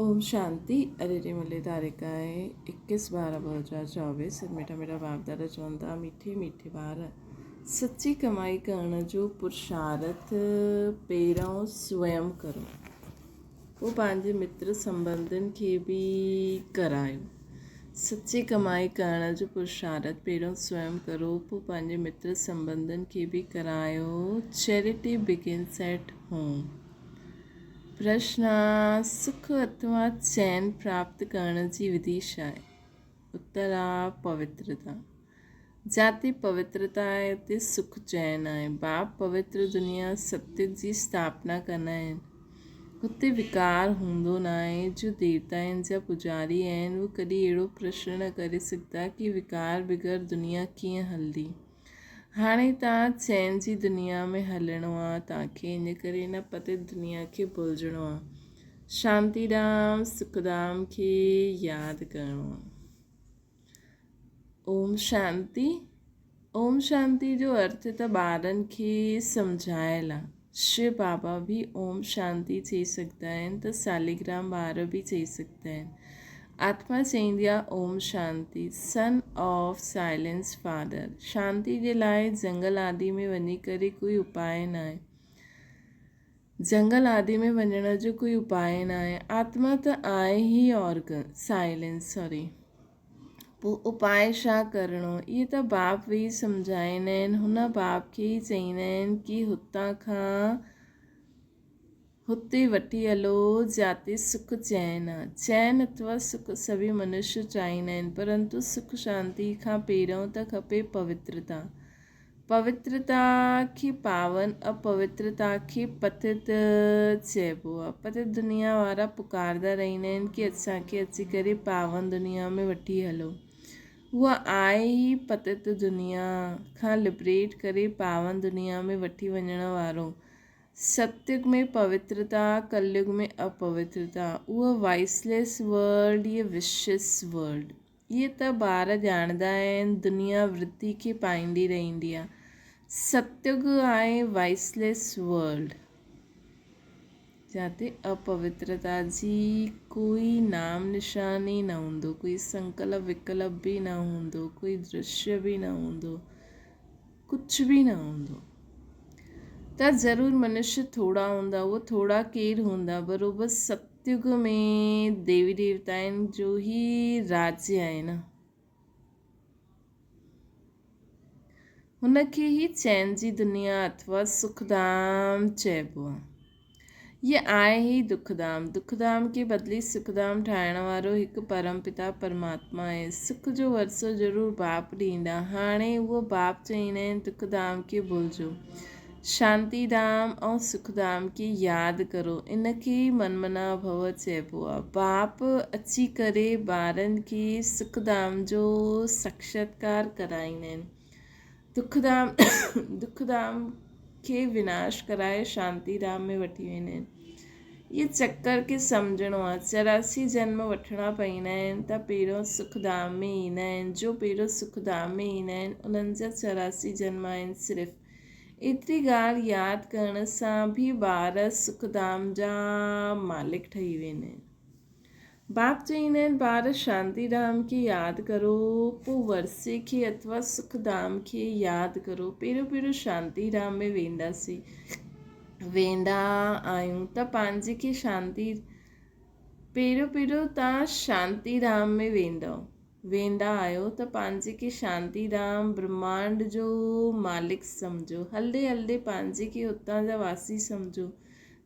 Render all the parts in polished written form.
اوم شانتي اريري ملي تاريخ آهي اڪيس ٻارهن 2024 ميٺا ميٺا باپ دادا چون ٿا ميٺي ميٺي ٻار سچي ڪمائي ڪرڻ جو پرشارٿ پهريون سويم ڪرو پوء پنهنجي متر سنبنڌين کي به ڪرايو سچي ڪمائي ڪرڻ جو پرشارٿ پهريون سويم ڪرو پوء پنهنجي متر سنبنڌين کي به ڪرايو چيريٽي بگنس ايٽ هوم پرشن، سک اٿوا چين پراپت ڪرڻ جي وڌي ڇا آهي؟ اتر، پوترتا. جاتي پوترتا آهي اتي سک چين آهي. باپ پوتر دنيا ستيگ جي اسٿاپنا ڪندا آهن. هتي وڪار هوندو ناهي. جو ديوتائن جا پوڄاري آهن اهي ڪڏهن اهڙو پرشن نه ڪري سگهندا ڪي وڪار بغير دنيا ڪيئن هلندي. هاڻي توهان چين جي دنيا ۾ هلڻو آ، توهان کي ان ڪري نه پتيت دنيا کي ڀلجڻو آ. شانتي ڌام، سک ڌام کي ياد ڪرڻو آ. اوم شانتي، اوم شانتي جو ارٿ ته ٻارن کي سمجهايل آ. شو بابا به اوم شانتي چئي سگهندا آهن ته ساليگرام ٻار به چئي سگهندا آهن. آتما چئيندي آهي اوم شانتي، سن آف سائلنس فادر. شانتي جي لاء جنگل آدي ۾ وڃي ڪري ڪوئي اپاء ناهي. جنگل آدي ۾ وڃڻ جو ڪوئي اپاء ناهي. آتما ته آهي ئي آرگن، سائلنس سوري. پوء اپاء ڇا ڪرڻو؟ اهي ته باپ ويهي سمجهائيندا آهن. هن باپ کي ئي چئيندا آهن ڪي هتان کان هتي وٺي هلو جاتي سک چين آ. چين اٿوا سک سڀئي منشيه چاهيندا آهن، پرنتو سک شانتي کان پهريون ته کپي پوترتا. پوترتا کي پاون، اپوترتا کي پتت چئبو آ. پتت دنيا وارا پڪاردا رهندا آهن ڪي اسان کي اچي ڪري پاون دنيا ۾ وٺي هلو. اها آهي ئي پتت دنيا کان لبريٽ ڪري پاون دنيا ۾ وٺي وڃڻ وارو. ستيگ ۾ پوترتا، ڪليگ ۾ اپوترتا. اهو وائسليس ورلڊ يا وشس ورلڊ. اهي ته ٻار ڄاڻندا آهن دنيا ورڌي کي پائيندي رهندي آهي. ستيگ آهي وائسليس ورلڊ جاتي اپوترتا جي ڪوئي نام نشان ئي نه هوندو، ڪوئي سنڪلپ وڪلپ به نه هوندو، ڪوئي درشيه به نه هوندو، ڪجهه به نه هوندو. ته ضرور منشيه ٿورا هوندا، اهي ٿورا ڪير هوندا؟ بروبر ستيگ ۾ ديوي ديوتائن جو ئي راجيه آهي نه. هن کي ئي چين جي دنيا اٿوا سک ڌام چئبو آهي. هيء آهي ئي دک ڌام. دک ڌام کي بدلي سک ڌام ٺاهڻ وارو هڪ پرم پتا پرماتما آهي. سک جو ورثو ضرور باپ ڏيندا. هاڻي اهو باپ چئيندا آهن دک ڌام کي ڀلجو. شانتي ڌام ۽ سک ڌام کي ياد ڪرو. ان کي ئي من منا ڀو چئبو آهي. باپ اچي ڪري ٻارن کي سک ڌام جو ساکشاتڪار ڪرائيندا آهن. دک ڌام، دک ڌام کي وناش ڪرائي شانتي ڌام ۾ وٺي ويندا آهن. اهي چڪر کي سمجهڻو آهي. 84 جنم وٺڻا پئيندا آهن ته پهريون سک ڌام ۾ ايندا آهن. جو پهريون سک ڌام ۾ ايندا آهن انهن جا 84 جنم آهن. صرف ايتري ڳالهه ياد ڪرڻ سان به ٻار سک ڌام جا مالڪ ٺهي ويندا آهن. باپ چئيندا آهن، ٻار شانتي ڌام کي ياد ڪرو، پوء ورثي کي اٿوا سک ڌام کي ياد ڪرو. پهريون پهريون شانتي ڌام ۾ وينداسين، ويندا آهيون ته پنهنجي کي شانتي، پهريون پهريون توهان شانتي ڌام ۾ ويندؤ، ويندا آهيو ته پنهنجي کي شانتي ڌام، برهمانڊ جو مالڪ سمجهو. هلندي هلندي پنهنجي کي اتان جا واسي سمجهو.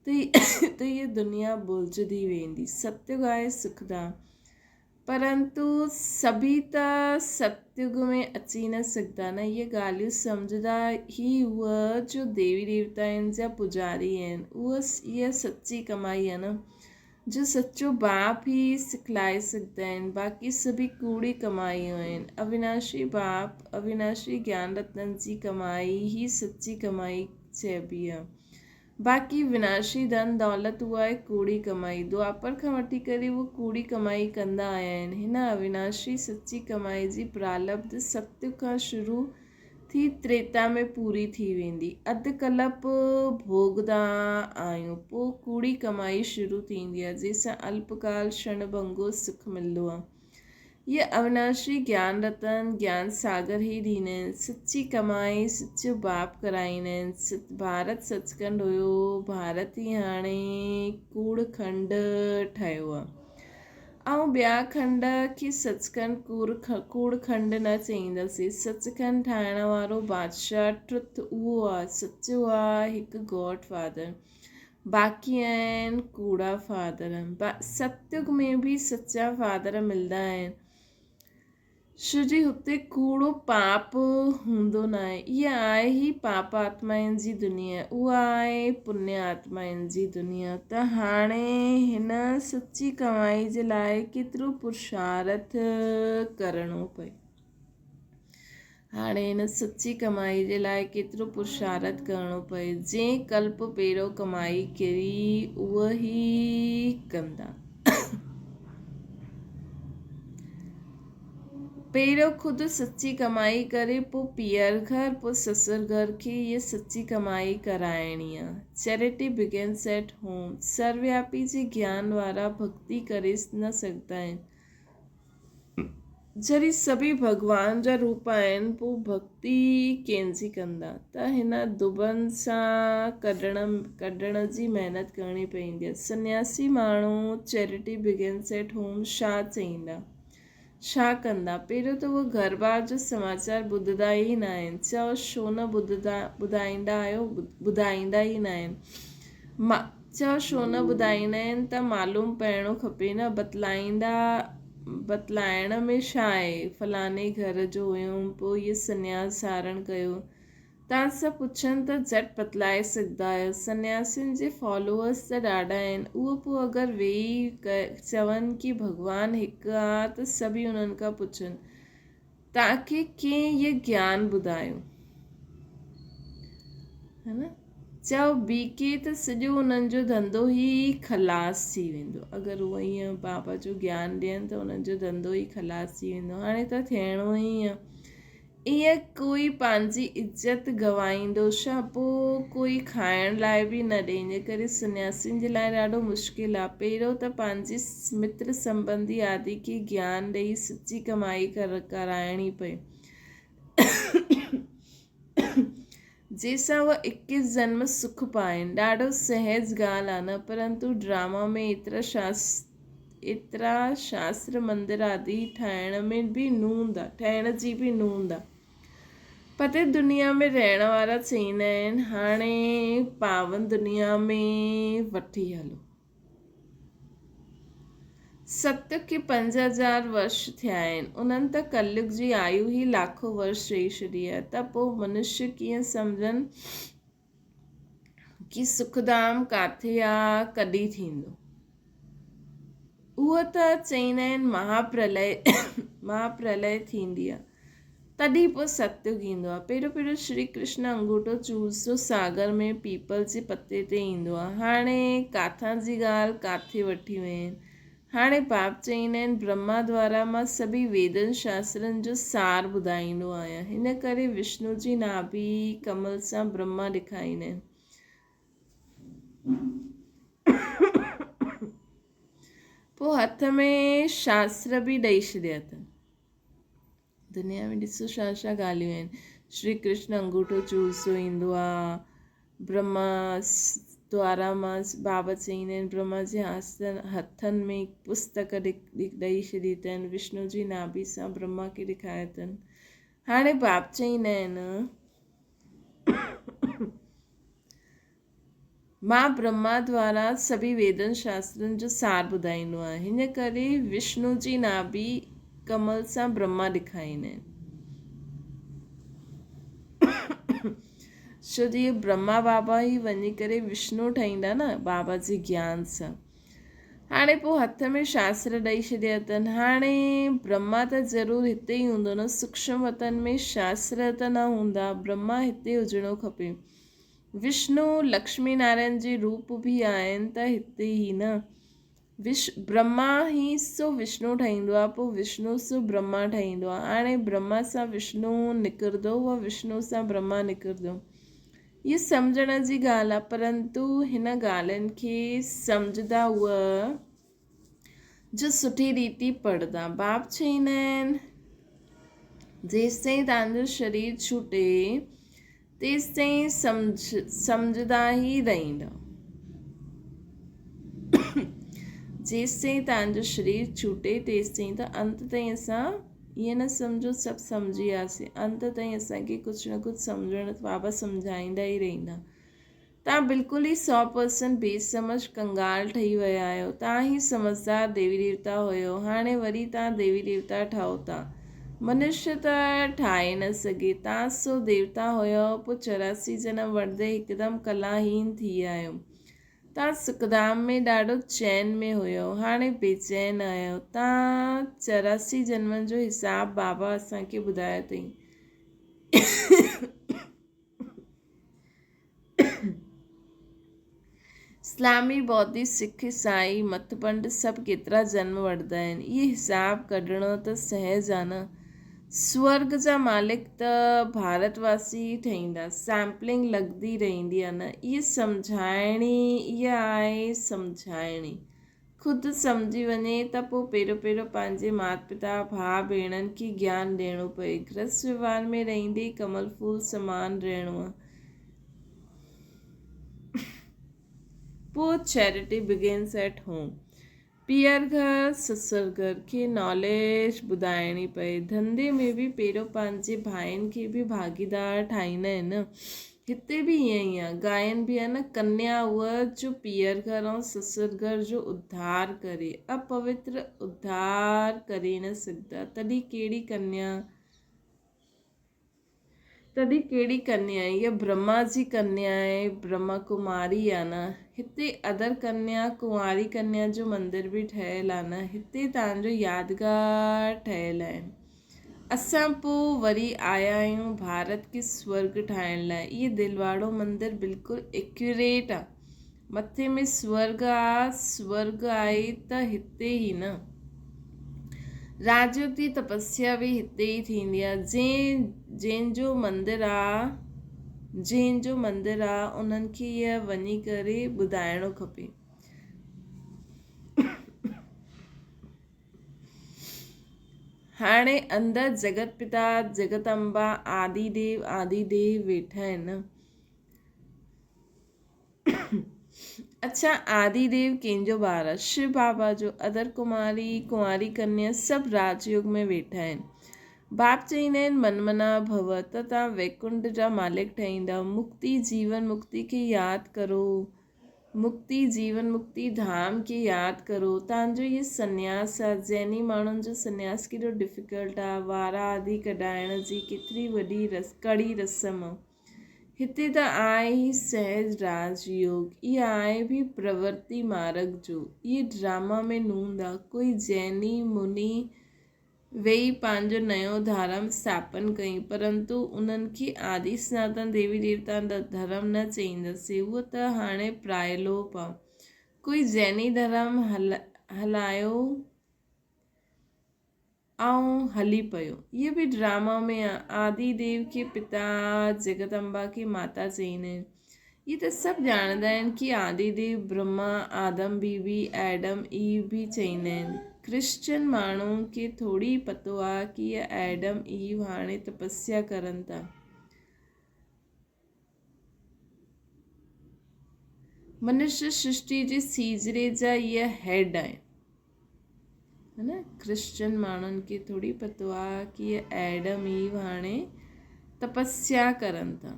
ته هيء دنيا ڀلجندي ويندي. ستيگ آهي سکڌام. پرنتو سڀيئي ته ستيگ ۾ اچي نه سگهندا نه. اهي ڳالهيون سمجهندا ئي اهي جو ديوي ديوتائن جا پوڄاري آهن. اها سچي ڪمائي آهي نه، جو سچو باپ ئي سکلائي سگهندا آهن. باقي سڀيئي ڪوڙي ڪمايون آهن. اويناشي باپ، اويناشي گيان رتن جي ڪمائي ئي سچي ڪمائي چئبي آهي. باقي وناشي ڌن دولت اها آهي ڪوڙي ڪمائي. دوآپر کان وٺي ڪري اهي ڪوڙي ڪمائي ڪندا آيا آهن. هن اويناشي سچي ڪمائي جي پرالبڌ ستيگ کان شروع ٿي تريتا ۾ پوري ٿي ويندي. اڌ ڪلپ ڀوڳدا آهيون، پوء ڪوڙي ڪمائي شروع ٿيندي آهي، جنهن سان الپ ڪال ڇڻ ڀنگو سک ملندو آهي. هيء اوناشي گيان رتن، گيان ساگر ئي ڏيندا آهن. سچي ڪمائي سچو باپ ڪرائيندا آهن. ڀارت سچکنڊ هيو، ڀارت ئي هاڻي ڪوڙ کنڊ ٺهيو آهي. آئون ٻيا کنڊ کي سچکنڊ ڪوڙ کنڊ نه چئيندس. سچکنڊ ٺاهڻ وارو بادشاهه ٽرٿ اهو آ، سچو آ، هڪ گاڊ فادر. باقي آهن ڪوڙا فادر. ستيگ ۾ به سچا فادر ملدا آهن. ڇو جي هتي ڪوڙو پاپ هوندو ناهي. اها آهي ئي پاپ آتمائن جي دنيا، اها آهي پڃ آتمائن جي دنيا. ته هاڻي هن سچي ڪمائي جي لاء ڪيترو پرشارٿ ڪرڻو پئي. هاڻي هن سچي ڪمائي جي لاء ڪيترو پرشارٿ ڪرڻو پئي. جنهن ڪلپ پهريون ڪمائي ڪئي اهو ئي ڪندا. پهريون خود سچي ڪمائي ڪري پوء پيئر گهر پوء سسر گهر کي هيء سچي ڪمائي ڪرائڻي آ. Charity begins at home. سروياپي جي گيان وارا ڀڳتي ڪري نه سگهندا آهن. جڏهن سڀئي ڀڳوان جا روپ آهن پوء ڀڳتي ڪنهن جي ڪندا؟ ته هن دٻن سان ڪڍڻ ڪڍڻ جي محنت ڪرڻي پوندي آهي. سنياسي ماڻهو چيرٽي بگنس ايٽ هوم ڇا چئيندا؟ ڇا ڪندا؟ پهريون ته اهي گهر ٻار جو سماچار ٻڌندا ئي ناهن. چئو ڇو نه ٻڌندا ٻڌائيندا آهيو؟ ٻڌائيندا ئي ناهن. ما چئو ڇو نه ٻڌائيندا آهن ته معلوم پئڻو کپي نه. بتلائيندا بتلائڻ ۾ ڇا آهي؟ فلاڻي گهر جو هيم، پوء هيء سنياس ڌارڻ ڪيو. توهان سان پڇن ته جهٽ بتلائي سگهندا آهيو. سنياسين جي فالوورس ته ڏاڍا آهن. اهو پوء اگر ويهي چون ڪي ڀڳوان هڪ آ ته سڀئي انهن کان پڇن توهان کي ڪنهن هيء گيان ٻڌايو؟ ها نه؟ چئو بي ڪي ته سڄو انهن جو ڌنڌو ئي خلاص ٿي ويندو. اگر اهي ائين بابا جو گيان ڏين ته انهن جو ڌنڌو ئي خلاص ٿي ويندو. هاڻي ته ٿيڻو ئي آ. ايئن ڪوئي پنهنجي عزت گنوائيندو ڇا؟ پوء ڪوئي کائڻ لاء به نه ڏئي. ان ڪري سنياسين جي لاء ڏاڍو مشڪل آ. پهريون ته پنهنجي متر سنٻنڌي آدي کي گيان ڏئي سچي ڪمائي ڪرائڻي پئي. جنهن سان اهي اڪيس جنم سک پائين. ڏاڍو سهج ڳالهه آ نه؟ پرنتو ڊراما ۾ ايترا شاستر مندر آدي ٺاهڻ ۾ به نوند آ، ٺهڻ جي به نوند آ. پتيت دنيا ۾ رهڻ وارا چئيندا آهن هاڻي پاون دنيا ۾ وٺي هلو. ستيگ کي 5000 ورش ٿيا آهن. انهن ته ڪليگ جي آيو ئي لاکو ورش چئي ڇڏي آهي ته پوء منشي ڪيئن سمجهن ڪي سکڌام ڪاٿي آ ڪڏهن ٿيندو. اهو ته چئيندا آهن مهاپرلئه مهاپرلئه ٿيندي آ تڏهن پوء ستيگ ايندو آ. پهريون پهريون شري ڪرشن انگوٺو چوسو ساگر ۾ پيپل جي پتي تي ايندو آ. هاڻي ڪاٿان جي ڳالهه ڪاٿي وٺي وئين. هاڻي باپ چئيندا آهن برهما دوارا مان سڀئي ويدن شاسترن جو سار ٻڌائيندو آهيان. هن ڪري وشنو جي ناڀي ڪمل سان برهما ڏيکاريندا آهن. پوء هٿ ۾ شاستر به ڏئي ڇڏيا اٿن. دنيا ۾ ڏسو ڇا ڇا ڳالهيون آهن. شري ڪرشن انگوٺو چوسو ايندو آ. برهما دوارا مان بابا چئيندا آهن برهما جي هٿن ۾ پستڪ ڏئي ڇڏي اٿن. وشنو جي ناڀي سان برهما کي ڏيکاريا اٿن. هاڻي باپ چئيندا آهن. مان برهما دوارا سڀئي ويدن شاسترن جو سار ٻڌائيندو آهيان. هن ڪري وشنو جي ناڀي ڪمل سان برهما ڏيکاريندا آهن. ڇو جو اهي برهما بابا ئي وڃي ڪري وشنو ٺهيندا نه بابا جي گيان سان. هاڻي پوء هٿ ۾ شاستر ڏئي ڇڏيا اٿن. هاڻي برهما ته ضرور هتي ئي هوندو نه. سوڪشم وطن ۾ شاستر ته نه هوندا. برهما هتي هجڻو کپي. وشنو، لڪشمي نارائڻ جي روپ به آهن ته هتي ئي نه. وش برهما ئي سو وشنو ٺهيندو آهي پوء وشنو سو برهما ٺهيندو آهي هاڻي برهما سان وشنو نڪرندو و وشنو سان برهما نڪرندو هي سمجهڻ جي ڳالهه آهي پرنتو هن ڳالهين کي سمجهندا هئا جو سٺي ريتي پڙهندا باپ چئيندا آهن جيستائين توهان جو شرير ڇٽي تيستائين سمجهندا ئي رهندا. جيستائين توهان جو شرير ڇٽي تيستائين ته انت تائين اسان ائين نه سمجهو سڀ سمجهي وياسين انت تائين اسان کي ڪجهه نه ڪجهه سمجهڻ بابا سمجهائيندا ئي رهندا. توهان بلڪل ئي سو پرسنٽ بي سمجهه ڪنگال ٺهي ويا آهيو. توهان ئي سمجهدار ديوي ديوتا هيو. هاڻي وري توهان ديوي ديوتا ٺهو ٿا. منشيه ته ٺاهي نه سگهي. توهان سو ديوتا هيؤ پوء 84 جنم وٺندي هڪدم ڪلاهين ٿي آيو. توهان سکڌام ۾ ڏاڍو چين ۾ هيؤ. هاڻي بيچين آهيو. توهان 84 جنمن جو حساب بابا اسان کي ٻڌايو اٿئي. اسلامي، ٻوڌي، سک، عيسائي، مت پنڊ سڀ ڪيترا جنم وٺندا آهن. اهي حساب ڪڍڻو ته سهج آ نه. سورڳ جا مالڪ ته ڀارت واسي ئي ٺهيندا. سيمپلنگ لڳندي رهندي آ نه. اهي سمجهائڻي، اها آهي سمجهائڻي. خود سمجهي وڃي ته پوء پيرو پيرو پنهنجي مات پتا، ڀاء ڀيڻن کي گيان ڏيڻو پئي. گرهست وهنوار ۾ رهندي ڪمل ڦول سمان رهڻو آ. پوء چيرٽي بگنز ايٽ هوم. پيئر گهر، سسر گهر کي ناليج ٻڌائڻي پئي. ڌنڌي ۾ به پيرو پنهنجي ڀائين کي به ڀاڳيدار ٺاهيندا آهن. هتي به ائين ئي آ. ڳائين به آ نه ڪنيا اها جو پيئر گهر ۽ سسر گهر جو اڌار ڪري. اپوتر اڌار ڪري نه سگهندا. تڏهن ڪهڙي ڪنيا؟ تڏهن ڪهڙي ڪنيا آهي؟ اها برهما جي ڪنيا آهي، برهما ڪماري آ نه. هتي ادر ڪنيا، ڪنواري ڪنيا جو مندر به ٺهيل آ نه. هتي توهان جو يادگار ٺهيل آهن. اسان پوء وري آيا آهيون ڀارت کي سورڳ ٺاهڻ لاء. اهي دلواڙو مندر بلڪل ايڪيوريٽ آ. مٿي ۾ سورڳ آ، سورڳ آهي ته هتي ئي نه. راجيوگ جي تپسيا به هتي ئي ٿيندي آ. جنهن جنهن جو مندر آ، جنهن جو مندر آ انهن کي اها وڃي ڪري ٻڌائڻو کپي. هاڻي اندر جڳت پتا، جڳت امبا، آدي ديو، آدي ديو ويٺا آهن. اڇا آدي ديو ڪنهن جو ٻار آهي؟ شو بابا جو. ادر ڪماري، ڪنواري ڪنيا سڀ راج يوگ ۾ ويٺا آهن. باپ چئيندا آهن من منا ڀو ته توهان ويڪنٺ جا مالڪ ٺهيندا. مڪتي، جيون مڪتي کي ياد ڪرو. مڪتي جيون مڪتي ڌام کي ياد ڪرو تان جو هي سنياس آ ذهني ماڻهن جو سنياس ڪيڏو ڊفيڪلٽ آ وارا آدي ڪڍائڻ جي ڪيتري وڏي ڪڙي رسم آ هتي ته آهي ئي سهج راج يوگ اها آهي به پرورتي مارگ جو اهي ڊراما ۾ نوند آ ڪوئي جيني مني ويهي پنهنجو نيو ڌرم اسٿاپن ڪيائين، پرنتو انهن کي آدي سناتن ديوي ديوتائن دا ڌرم نه چئينداسين، اهو ته هاڻي پرائلوپ آ. ڪوئي جيني ڌرم هلايو ۽ هلي پيو. اهو به ڊراما ۾ آ. آدي ديو کي پتا، جگت امبا کي ماتا چئيندا آهن. اهي ته سڀ ڄاڻندا آهن ڪي آدي ديو برهما، آدم بي بي، ايڊم ايو به چئيندا آهن. ڪرسچن ماڻهن کي ٿوري ئي پتو آ ڪي اهي ايڊم ايو هاڻي تپسيا ڪرن ٿا. منشيه سرشٽي جي سيجري جا اهي هيڊ آهن. ها نه ڪرسچن ماڻهن کي ٿوري پتو آ ڪي اهي ايڊم ايو هاڻي تپسيا ڪرن ٿا.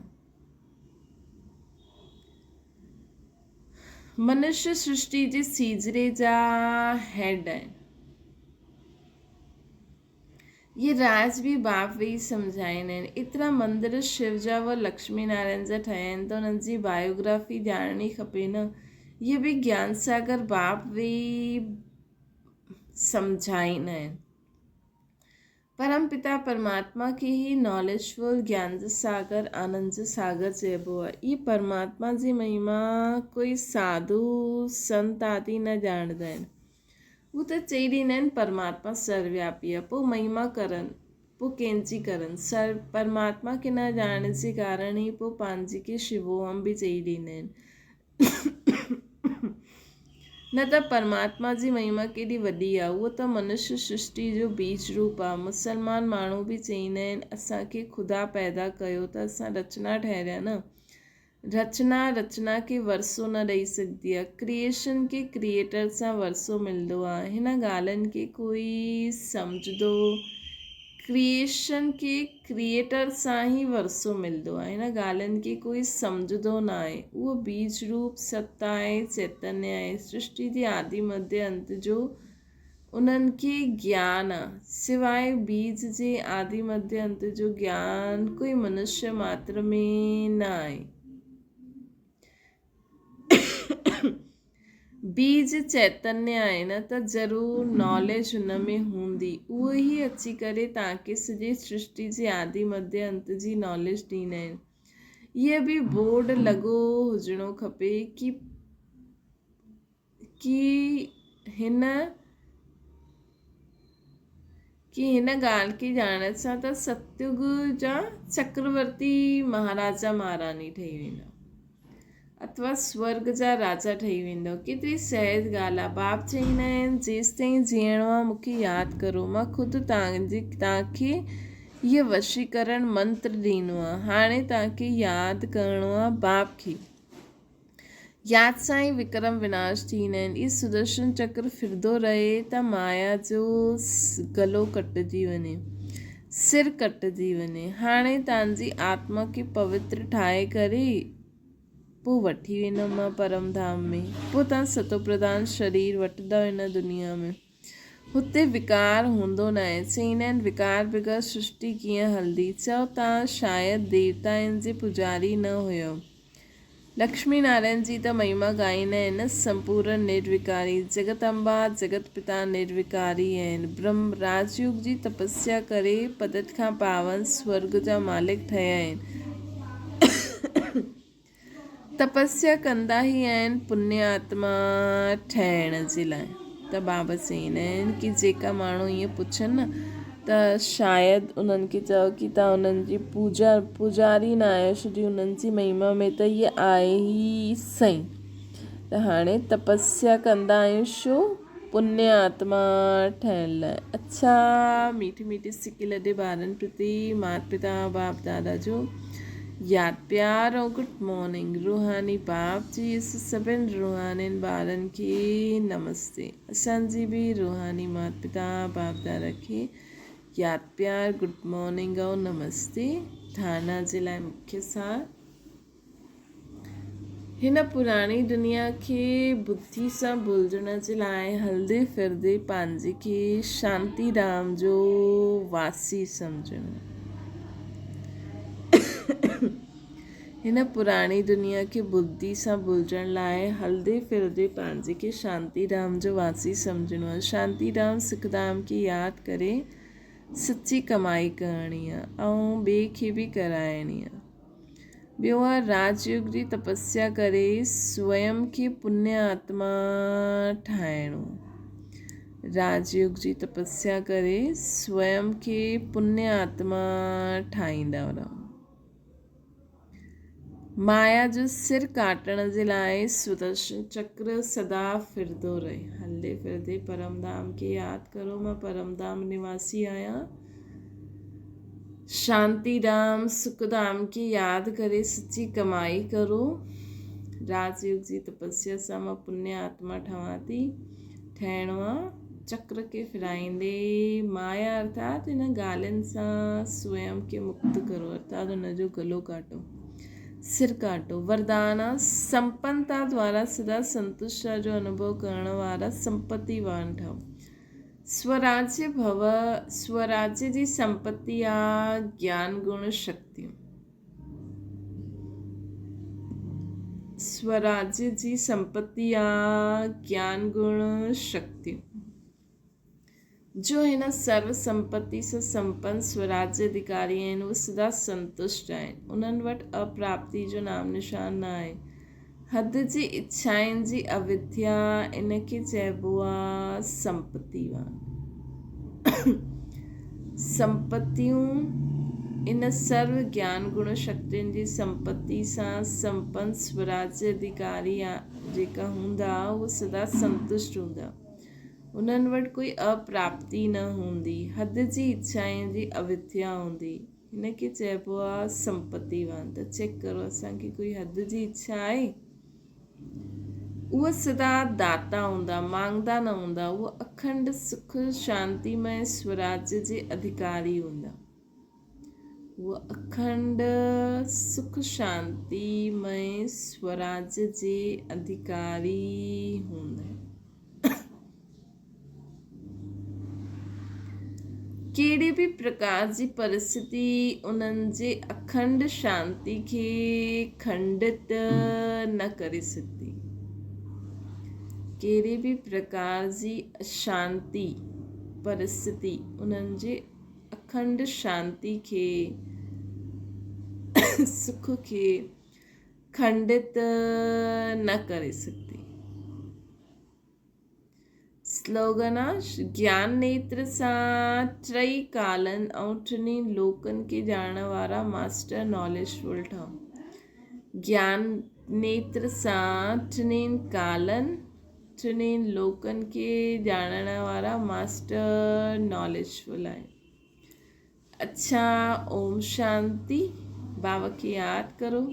منشيه سرشٽي جي سيجري جا هيڊ آهن. اهي راز به باپ ويهي سمجهائيندا آهن. ايترا مندر شو جا و لڪشمي نارائڻ جا ٺهيا آهن ته انهن جي بايوگرافي ڄاڻڻي کپي نه. اهي به گيان ساگر باپ ويهي سمجهائيندا آهن. پرم پتا پرماتما کي ئي ناليجفل، گيان جو ساگر، آنند جو ساگر چئبو آهي. اهي پرماتما جي مهما ڪوئي ساڌو، سنت آدي نه ڄاڻندا آهن. هو ته چئي ڏيندا آهن پرماتما سروياپي آهي، پوء مهما ڪرن، پوء ڪنهن جي ڪرن؟ سر پرماتما کي نه ڄاڻڻ جي ڪارڻ ئي پوء پنهنجي کي شووهم به چئي ڏيندا آهن. نه ته پرماتما جي مهما ڪيڏي وڏي آهي، اهو ته منش سرشٽي جو بيج روپ آهي. مسلمان ماڻهو به چئيندا آهن اسان کي خدا پيدا ڪيو ته اسان رچنا ٺهريا نه. رچنا رچنا کي ورثو نه ڏئي سگهندي آهي. ڪريئيشن کي ڪريئيٽر سان ورثو ملندو آهي. هن ڳالهين کي ڪوئي سمجهندو؟ ڪريئيشن کي ڪريئيٽر سان ئي ورثو ملندو آهي. هن ڳالهين کي ڪوئي سمجهندو ناهي. اهو بيج روپ ست آهي، چيتنيه آهي. سرشٽي جي آدي مڌيه انت جو انهن کي گيان آ. سواء بيج جي آدي مڌيه انت جو گيان ڪوئي منشيه ماتر ۾ نه آهي. بيج چيتنيه آهي نه ته ضرور ناليج هن ۾ هوندي. اهو ئي اچي ڪري توهان کي سڄي سرشٽي جي آدي مڌيه انت جي ناليج ڏيندا آهن. هيء به بورڊ لڳو هجڻو کپي ڪي ڪي هن ڪي هن ڳالهه کي ڄاڻڻ سان ته ستيگ جا چڪرورتي مهاراجا مهاراڻي ٺهي ويندا اٿوا سورڳ جا راجا ٺهي ويندو. ڪيتري سهج ڳالهه آ. باپ چئيندا آهن جيستائين جيئڻو آ مون کي ياد ڪرو. مان خود توهان جي توهان کي هيء وشيڪرڻ منتر ڏنو آ. هاڻي توهان کي ياد ڪرڻو آ باپ کي. ياد سان ئي وڪرم وناش ٿيندا آهن. اهو سدرشن چڪر ڦرندو رهي ته مايا جو گلو ڪٽجي وڃي، سر ڪٽجي وڃي. هاڻي توهان جي آتما کي پوتر ٺاهي ڪري پوء وٺي ويندم مان پرم ڌام ۾. پوء توهان ستوپرڌان شرير وٺندؤ هن دنيا ۾. هتي وڪار هوندو ناهي. چئيندا آهن وڪار بغير سرشٽي ڪيئن هلندي؟ چئو توهان شايد ديوتائن جي پوڄاري نه هيؤ. لڪشمي نارائڻ جي ته مهما ڳائيندا آهن نه سمپورن نروڪاري، جڳت امبا، جڳت پتا نروڪاري آهن. برهم راجيوگ جي تپسيا ڪري پتت کان پاون سورڳ جا مالڪ ٺهيا آهن. تپسيا ڪندا ئي آهن پني آتما ٺهڻ جي لاء ته بابا چئيندا آهن ڪي جيڪا ماڻهو ائين پڇن نه ته شايد انهن کي چئو ڪي توهان انهن جي پوجا پوجاري نه آهيو ڇو جي انهن جي مهما ۾ ته هيء آهي ئي سهي ته هاڻي تپسيا ڪندا آهيون ڇو پني آتما ٺهڻ لاء اڇا ميٺي ميٺي سڪي لڏي ٻارن پرتي مات پتا باپ دادا جو ياد پيار ۽ گڊ مارننگ روحاني باپ جي اس سڀن روحانين ٻارن کي نمستي اسان جي به روحاني مات پتا باپ دادا کي ياد پيار گڊ مارننگ ۽ نمستي ڌارنا جي لاء مکيه سار هن پراڻي دنيا کي ٻڌي سان ڀلجڻ جي لاء هلندي ڦرندي پنهنجي کي شانتي ڌام جو واسي سمجهڻ. هن پراڻي دنيا کي ٻڌي سان ڀلجڻ لاء هلندي ڦرندي پنهنجي کي شانتي ڌام جو واسي سمجهڻو آهي. شانتي ڌام سک ڌام کي ياد ڪري سچي ڪمائي ڪرڻي آهي ۽ ٻئي کي به ڪرائڻي آهي. ٻيو آ راج يوگ جي تپسيا ڪري سويم کي پني آتما ٺاهڻو. راج يوگ جي تپسيا ڪري سويم کي پني آتما ٺاهيندا رهو. مايا جو سر ڪاٽڻ جي لاء سدرشن چڪر سدا ڦرندو رهي. هلندي ڦرندي پرم ڌام کي ياد ڪرو مان پرم ڌام نواسي آهيان. شانتي ڌام، سک ڌام کي ياد ڪري سچي ڪمائي ڪرو. راج يوگ جي تپسيا سان مان پني آتما ٺهان ٿي. ٺهڻو آ چڪر کي ڦرائيندي مايا ارٿات ان ڳالهين سان سويم کي مڪت ڪرو ارٿات ان جو گلو ڪاٽو، سر ڪاٽو. وردان آ سمپنتا دوارا سدا سنتشٽا جو انوڀو ڪرڻ وارا سمپتيوان ٺهو. سوراجيه ڀو، سوراجيه جي سمپتي آ گيان گڻ شڪتيون. سوراجيه جي سمپتي آ گيان گڻ شڪتيون. جو هن سرو سمپتي سان سمپن سوراجيه اڌڪاري آهن، اهي سدا سنتشٽ آهن. انهن وٽ اپراپتي جو نام نشان نه آهي. حد جي اڇائن جي اوديا، ان کي چئبو آ سمپتيوان. سمپتيون، ان سرو گيان گڻ شڪتين جي سمپتي سان سمپن سوراجيه اڌيڪاري جيڪا هوندا، اهي سدا سنتشٽ هوندا. انهن وٽ ڪوئي اپراپتي نه هوندي. حد جي اڇائن جي اوديا هوندي. هن کي چئبو آ سمپتيوان. ته چيڪ ڪرو اسان کي ڪوئي حد جي اڇا آهي؟ اهي سدا داتا هوندا، مانگدا نه هوندا. اهي اکنڊ سک شانتيمئي سوراج جي اڌڪاري هوندا. اهي اکنڊ سک شانتيمئي سوراج جي اڌڪاري هوندا. ڪهڙي به پرڪار جي پرسٿتي انهن جي اکنڊ شانتي کي کنڊت نه ڪري سگهندي. ڪهڙي به پرڪار جي اشانتي پرسٿتي انهن جي اکنڊ شانتي کي، سک کي کنڊت نه ڪري سگهندي. سلوگن، گيان نيتر سان ٽئي ڪالن ۽ ٽنهي لوڪن کي ڄاڻڻ وارا ماسٽر ناليج فل ٺهو. گيان نيتر سان ٽنهي ڪالن، ٽنهي لوڪن کي ڄاڻڻ وارا ماسٽر ناليج فل آهن. اڇا اوم شانتي. بابا کي ياد ڪرو.